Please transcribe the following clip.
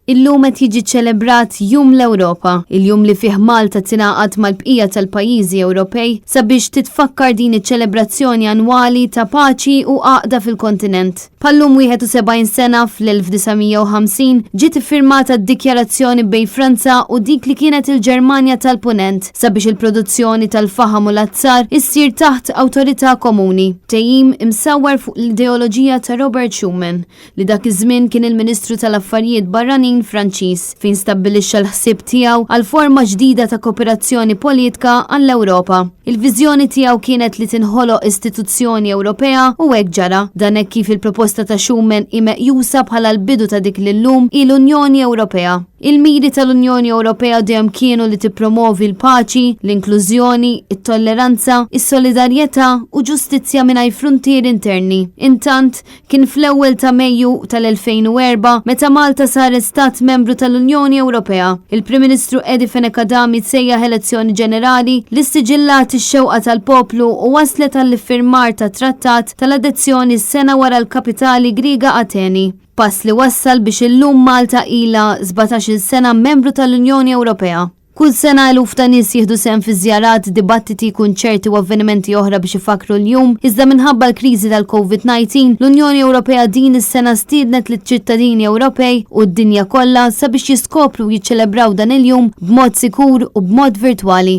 Illum qed jiġi ċċelebrat Jum l-Ewropa, il-jum li fih Malta tingħaqad mal-bqija tal-pajjiżi Ewropej sabiex titfakkar din iċ-ċelebrazzjoni annwali ta' paċi u għaqda fil-kontinent. Bħal-lum 71 sena fl-1950 ġiet iffirmata d-dikjarazzjoni bejn Franza u dik li kienet il-Ġermanja tal-Punent sabiex il-produzzjoni tal-faħam u l-azzar issir taħt awtorità komuni. Ftehim imsawwar fuq l-ideoloġija ta' Robert Schuman li dak iż-żmien kien il-Ministru tal-Affarijiet Barranin Franċiż, fejn stabbilixxa l-ħsieb tiegħu għal forma ġdida ta' kooperazzjoni politka għall-Ewropa. Il-viżjoni tiegħu kienet li tinħoloq istituzzjoni Ewropea u hekk ġara. Dan hekk kif il-proposta ta' Schuman hi meqjusa bħala l-bidu ta' dik li llum hi l-Unjoni Ewropea. Il-miri tal-Unjoni Ewropea dejjem kienu li tippromovi l-paċi, l-inklużjoni, it-tolleranza, is-solidarjetà u ġustizzja mingħajr fruntieri interni. Intant, Kien fl-ewwel ta' Mejju tal-2004 meta Malta saret stat membru tal-Unjoni Ewropea. Il-Prim Ministru Eddie Fenech Adami sejjaħ elezzjoni ġenerali li ssiġillat ix-xewqa tal-poplu u wasslet għall-iffirmar tat-Trattat tal-Adezzjoni sena wara l-kapitali Griega Ateni. Pass li wassal biex illum Malta ilha 17-il sena membru tal-Unjoni Ewropea. Kull sena eluf ta' nies jieħdu sehem fi żjarat, dibattiti, kunċerti u avvenimenti oħra biex ifakkru l-jum, iżda minħabba l-kriżi tal-Covid-19, l-Unjoni Ewropea din is-sena stiednet liċ-ċittadini Ewropej u d-dinja kollha sabiex jiskopru u jiċċelebraw dan il-jum b'mod sikur u b'mod virtwali.